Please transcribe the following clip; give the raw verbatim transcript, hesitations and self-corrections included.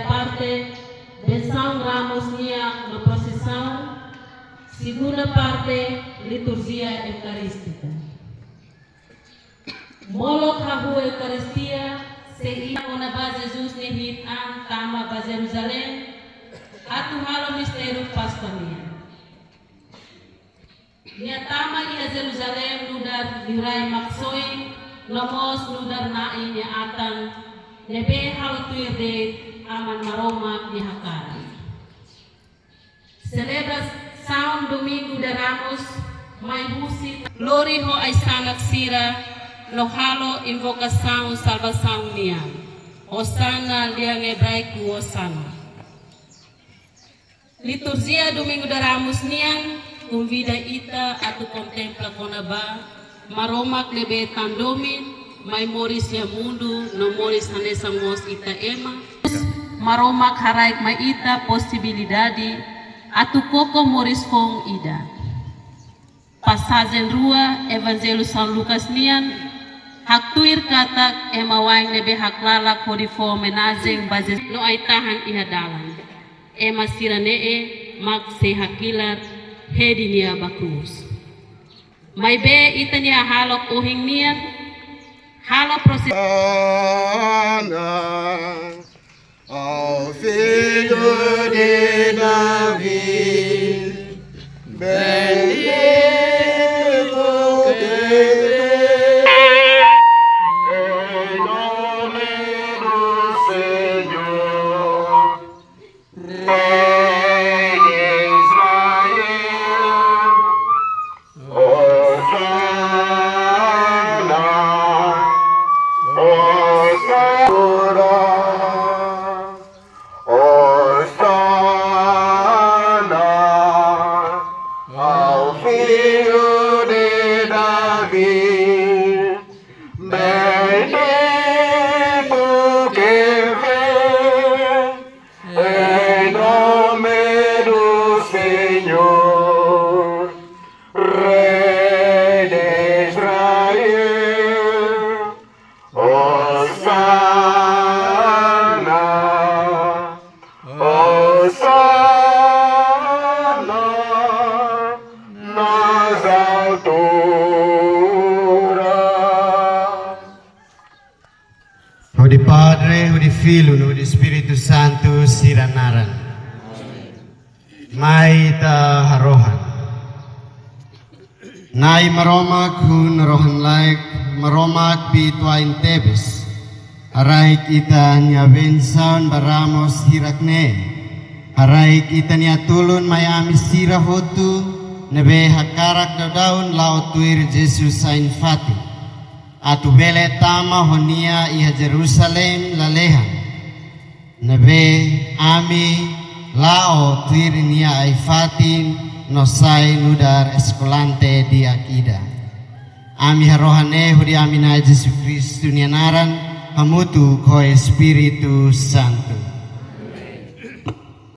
Parte, bensaun Ramos nian no prosisaun. Segunda parte, liturjia eukarístika. Molok hahú Eukaristia, sei iha kona-ba Jesus nia hi'it an tama ba Jerusalém, atu halo mistériu Páskua nian. Nia tama iha Jerusalém nu'udar liurai Maksoin, no mós nu'udar Na'i nia atan, ne'ebé halo tuir de'it Aman Maromak nia hakarak. Selebrasaun Domingu de Ramos mai husi lori ho ai-sanak sira no halo invokasaun salvasaun nian. Hosana, lian ebraiku Hosana. Liturjia Domingu de Ramos nian konvida ita atu kontempla kona-ba Maromak ne'ebé tan domin, mai moris iha mundu, no moris hanesan mós ita ema. Maromak haraik mai ita posibilidade atu koko moris foun ida. Pasajen rua Evanjellu São Lucas nian, haktuir katak ema wa'in ne'ebé haklalak hodi fó omenajen ba Jesus no ai-tahan iha dalan. Ema sira-ne'e mak sei hakilar hedi nia ba krús. Maibé ita-nia hahalok ohin nian, halo proses. Ao filho de David, bendito que vem em nome do Senhor, Rei de Israel. Hosana, Hosana, Hosana ao Filho de David. Bendito que vem em nome do Senhor, Rei de Israel. Hosana, Hosana nas alturas. Hodi Padre, hodi Filho, no hodi Espíritu Santu sira naran. Mai ita harohan. Na'i Maromak hun rohan-laek, Maromak be tuan tebes. Haraik ita-nia bensaun ba ramos hirak-ne'e. Haraik ita-nia tulun mai ami sira hotu, ne'ebé hakarak daudaun la'o tuir Jesus ain-fatin. Atu bele tama ho nia iha Jerusalém lalehan. Ne'ebé ami la'o tuir nia ai-fatin no sai nu'udar eskolante di'ak ida. Ami harohan ne'e hodi ami Na'i Jesus Kristu nia naran, hamutuk ho Espíritu Santu.